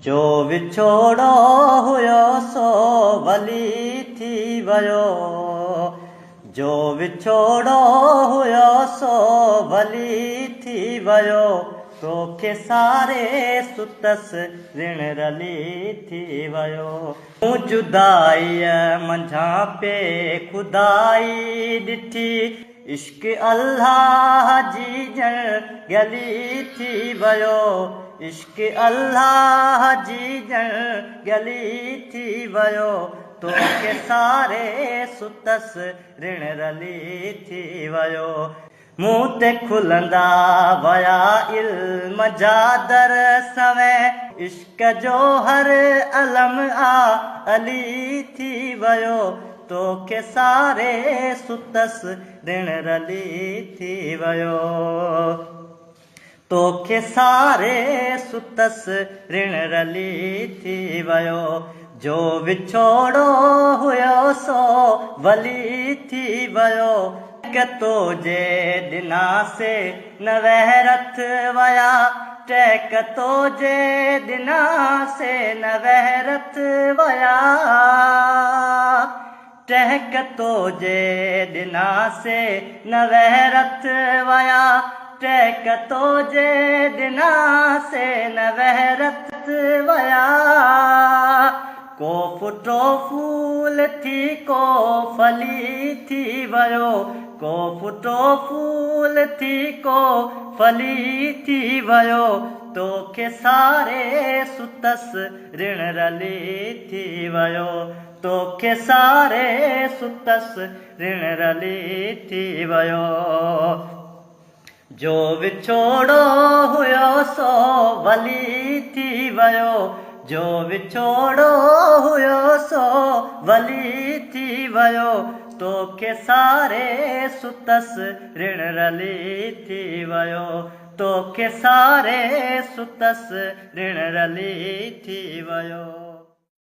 جو وڇوڙو هيو سو ولي ٿي ويو، جو وڇوڙو هيو سو ولي ٿي ويو، توکي ساري ستس رڻ رلي ٿي ويو. مون جدائيء منجهان پي خدائي ڏٺي، عشق الله جي ڄڻ ڳلي ٿي ويو، عشق الله جي ڄڻ ڳلي ٿي ويو، توکي ساري ستس رڻ رلي ٿي ويو. مون تي کلندا ويا علم جا در سوين، عشق جو هر علم آ علي ٿي ويو، توکي ساري ستس رڻ رلي ٿي ويو، توکي ساري ستس رڻ رلي ٿي ويو، جو وڇوڙو هيو سو ولي ٿي ويو. ٽهڪ تو جي ڏنا سي نه وهرٿ ويا، ٽهڪ تو جي ڏنا سي نه وهرٿ ويا، ٽهڪ تو جي ڏنا سي نه وهرٿ ويا، ٽهڪ تو جي ڏنا سي نه وهرٿ ويا. ڪو ڦٽو ڦول ٿي ڪو ڦلي ٿي ويو، ڪو ڦٽو ڦول ٿي ڪو ڦلي ٿي ويو، توکي ساري ستس رڻ رلي ٿي ويو، توکي ساري ستس رڻ رلي ٿي ويو. جو وڇوڙو هيو سو ولي ٿي ويو، جو وڇوڙو هيو سو ولي ٿي ويو، توکي ساري ستس رڻ رلي ٿي ويو، توکي ساري ستس رڻ رلي ٿي ويو.